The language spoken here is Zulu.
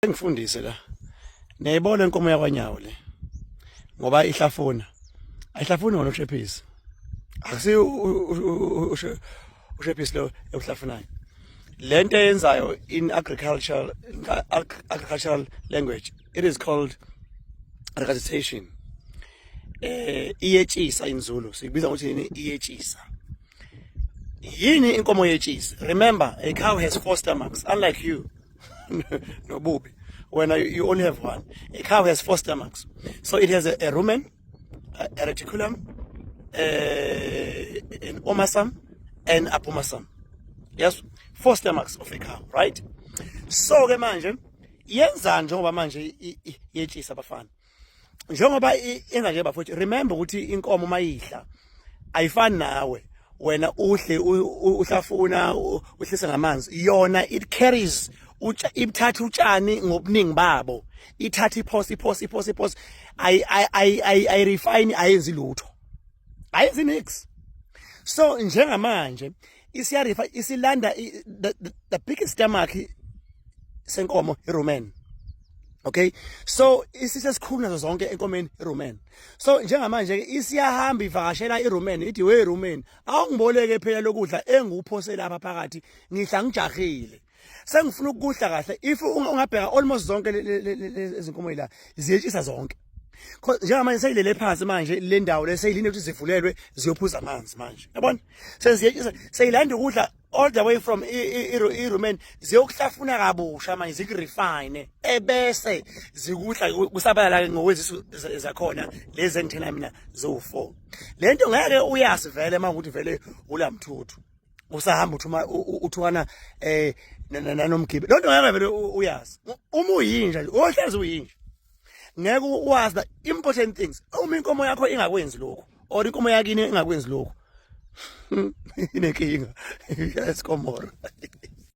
Ngifundise la. Niyayibona inkomo yakwanyawo le. Ngoba ihlafuna. Ayihlafuni wona ushephisi. Akusi ushephisi lo ewuhlafunayo. Lento eyenzayo in agricultural language, it is called regurgitation. Iyetshisa inzulu, sikubiza ngokuthi yini iyetshisa. Yini inkomo yetshisa? Remember, a cow has four stomachs, unlike you. Nobubi. When you only have one. A cow has four stomachs. So it has a rumen, a reticulum, an omasum, and abomasum. Yes, four stomachs of a cow, right? So ke manje yenzani njengoba manje yetshisa, abafana? Njengoba yenza nje, bafowethu, remember ukuthi inkomo mayidla ayifani nawe. Wena uhle uhlafuna, uhlise ngamanzi. Yona it carries, ibuthatha utshani ngobuningi babo, ithatha iphose, iphose, iphose, iphose. Ayi refine, ayenzi lutho, ayenzi nix. So njengamanje isiyarifa, isilanda the biggest stomach senkomo, irumen, okay? So isise esikhulu nazo zonke enkomeni, irumen. So njengamanje ke isiyahamba ivakashela irumen, ithi, "We rumen, awungiboleke phela lokudla enguphose lapha phakathi. Ngihla ngijahile, sengifuna ukudla kahle." If ungabheka almost zonke izinkomo la ziyetshisa zonke. Njengamanje seyilele phansi manje le ndawo le, seyilinde ukuthi zivulelwe ziyophuza amanzi manje. Yabona, seziyetshisa, seyilanda ukudla all the way from irumen, ziyokuhlafuna kabusha manje, zikurefine, ebese zikudla kusabalala ngokwezisu zakhona lezi engithena mina zo4. Lento ngeke uyazi vele uma ukuthi vele ulamthuthu usahamba uthuma uthukana nanomgibe. Lonto ngeke vele uyazi. Uma uyinja, ohlezi uyinja, ngeke uwazi the important things. Uma inkomo yakho ingakwenzi lokho or inkomo yakini ingakwenzi lokho, inenkinga esikomoro.